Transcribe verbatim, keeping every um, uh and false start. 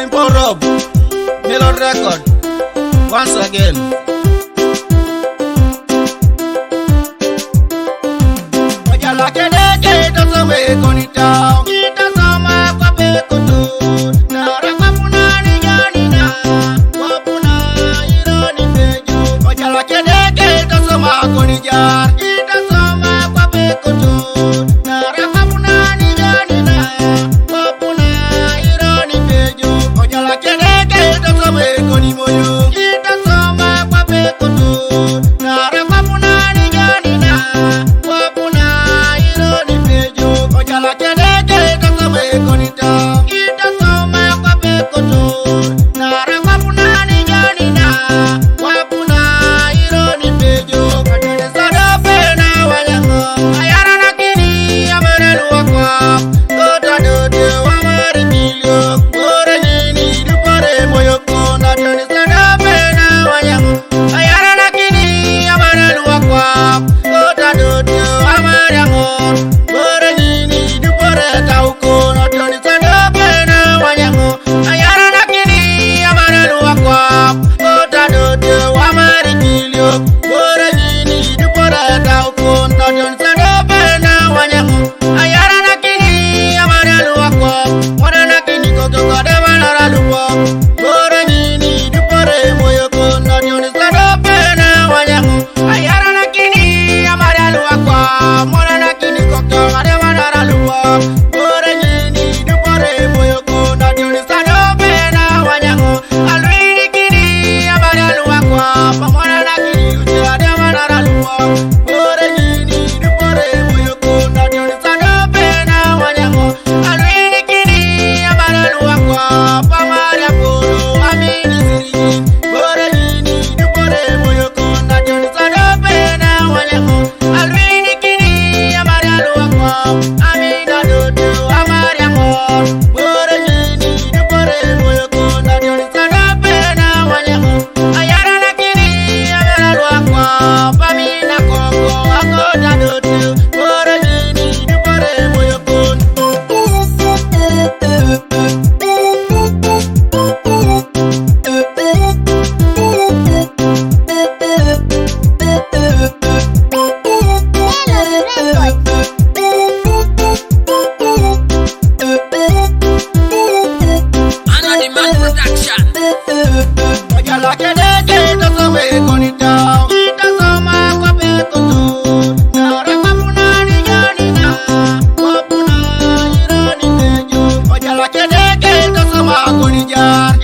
Imporob, Melon Record, once again. Ojala kede ke to so me konita. Ita sama kwa pe kutu. Na raka puna ni jani na. Kwa puna iro ni pejo. Ojala kede ke to so ma konijar. Ita sama kwa pe kutu. Na raka puna ni jani na. Kwa puna iro ni pejo. Ojala kede ke to so me koni moyo. Ita sama kwa pe kutu. Na raka puna ni jani na. Kwa puna iro ni pejo. Ojala kede ke to so me konita. Ita sama kwa pe kutu. Na raka puna ni jani na. Kwa puna iro ni pejo. Kadene sada pena wayango. Ayara na kini amere luwa kwa. Kota dote wa mari milio. Bore nini dupare moyo kona. Dene sada pena wayango. Ayara na kini amare luwa kwa. Kota dote wa mari ango. Bore nini dupare tau kona. Dene sada pena wayango. Ayara na kini amare luwa kwa. Kota dote wa mari milio. Bore nini dupare tau kona. Dene sada pena wayango. Ayara na kini amare luwa kwa. Mwana na kini koto kade manara luwa. Bore nini dupare moyo kona. Dene sada pena wayango. Ayara na kini amare luwa kwa. Mwana na kini koto kade manara luwa. Bore nini dupare moyo kona. Dene sada pena wayango. Alwini kini amare luwa kwa. Pamwana na kini luche kade manara luwa. Bore nini dupare moyo kona. Dene sada pena wayango. Alwini kini amare luwa kwa. Pamare polo amini sirigi. Bore nini dupare moyo kona. Dene sada pena wayango. Alwini kini amare luwa kwa. Amina dodo amare ango. Bore nini dupare moyo kona. Dene sada pena wayango. Ayara na kini amare luwa kwa. Pamina koko ako dadote. Bore nini dupare moyo kona. Another man production. Ojala kede ke to so me konita. Ita sama kwa pe kutu. Na raka puna ni jani na. Kwa puna iro ni pejo. Ojala kede ke to so ma konijar.